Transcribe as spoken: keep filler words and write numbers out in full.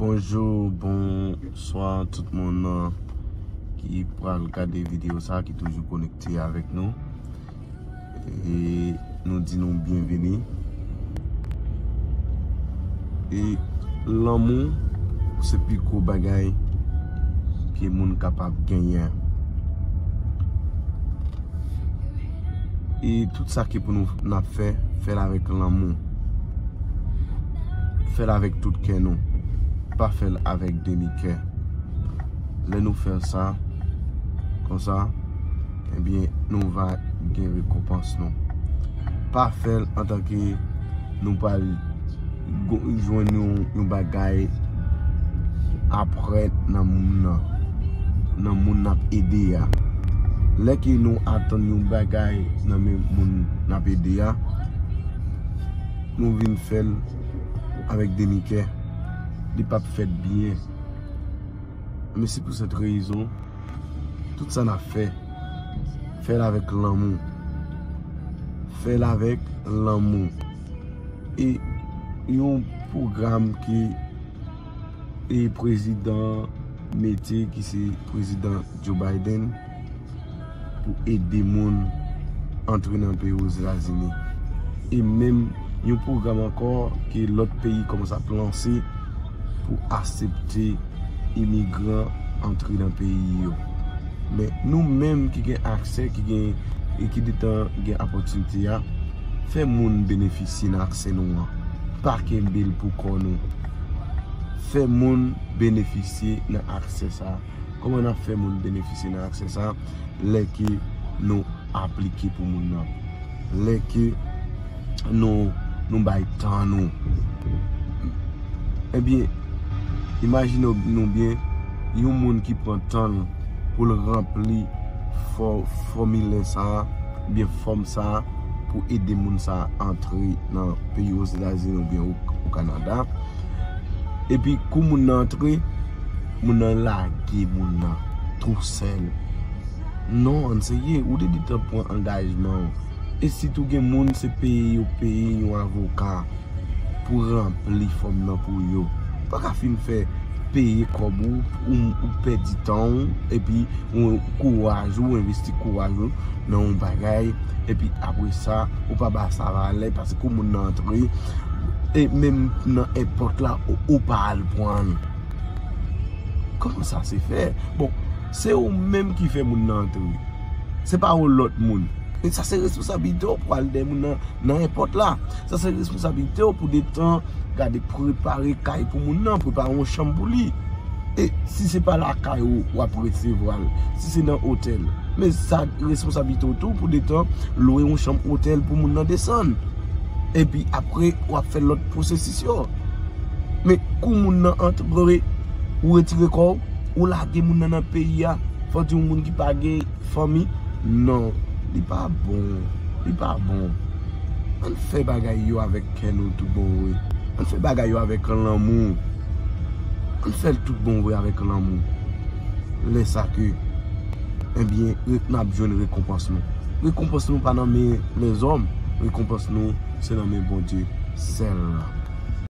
Bonjou, bonswa tout moun, euh, ki pral gade videyo sa, ki toujou konekte avèk nou. E nou di nou byenveni. E lanmou se pi gwo bagay ke moun kapab genyen. E tout sa ki pou nou n ap fè, fè l avèk lanmou. Fè l avèk tout kè nou. Pa fè l avèk demi kè. Lè nou fè sa, konsa, ebyen, nou va gen rekonpans nou. Pa fè l antanke nou pral go-, jwenn yon, yon bagay apre nan moun nan, nan moun n ap ede a. Lè ke nou atann yon bagay nan men moun n ap ede a, nou vin fè l avèk demi kè, li p ap fèt byen. Men se pou sèt rezon, tout sa n ap fè, fè l avèk lanmou. Fè l avèk lanmou. E yon pwogram ke, e, prezidan mete, ki se prezidan Joe Biden, pou ede moun antre nan peyi Ozetazini. E menm yon pwogram ankò ke lòt peyi kòmanse ap lanse pou aksepte imigran antre nan peyi yo. Men nou menm ki gen aksè, ki gen, e ki gentan gen opòtinite a, fè moun benefisye nan aksè nou an. Pa kenbe l pou kò nou. Fè moun benefisye nan aksè sa a. Kòman n ap fè moun benefisye nan aksè sa a? Lè ke nou aplike pou moun nan. Lè ke nou, nou bay tan nou. Ebyen, imajine nou byen, yon moun ki pran tan l pou l ranpli fò-, fòmilè sa a, oubyen fòm sa a, pou ede moun sa a antre nan peyi Ozetazini oubyen o, o Kanada. Epi, kou moun nan antre, moun nan lage moun nan tou sèl. Non, ann serye, ou te gentan pran angajman w. E sitou gen moun se peye yo peye yon avoka pou ranpli fòm nan pou yo. Pa ka fin fè peye kòb ou, ou, ou pèdi tan w, epi ou kouraj ou, ou envesti kouraj ou nan yon bagay, epi apre sa, ou pa ba sa valè, paske kou moun nan antre, e menm nan èpòt la, ou, ou pa al pran l. Kòman sa se fè? Bon, se ou menm ki fè moun nan antre. Se pa yon lòt moun. E sa se responsablite w pou al dèyè moun nan, nan èpòt la. Sa se responsablite w pou detan gade, prepare kay pou moun nan, prepare yon chanm pou li. E si se pa lakay ou w ap resevwa l, si se nan otèl, men sa responsablite w tou pou detan lwe yon chanm otèl pou moun nan desann. Epi apre, w ap fè lòt pwosesis yo. Men kou moun nan antre, ou retire kò w, ou lage moun nan nan peyi a, fò di yon moun ki pa gen fanmi, non, li pa bon, li pa bon. Ann fè bagay yo avèk kè nou tout bon vre. Ann fè bagay yo avèk lanmou. Ann fè l tout bon vre avèk lanmou. Lè sa ke, ebyen, re-, n ap jwenn rekonpans nou. Rekonpans nou pa nan men lèzòm. Rekonpans nou, se nan men Bondye sèl la.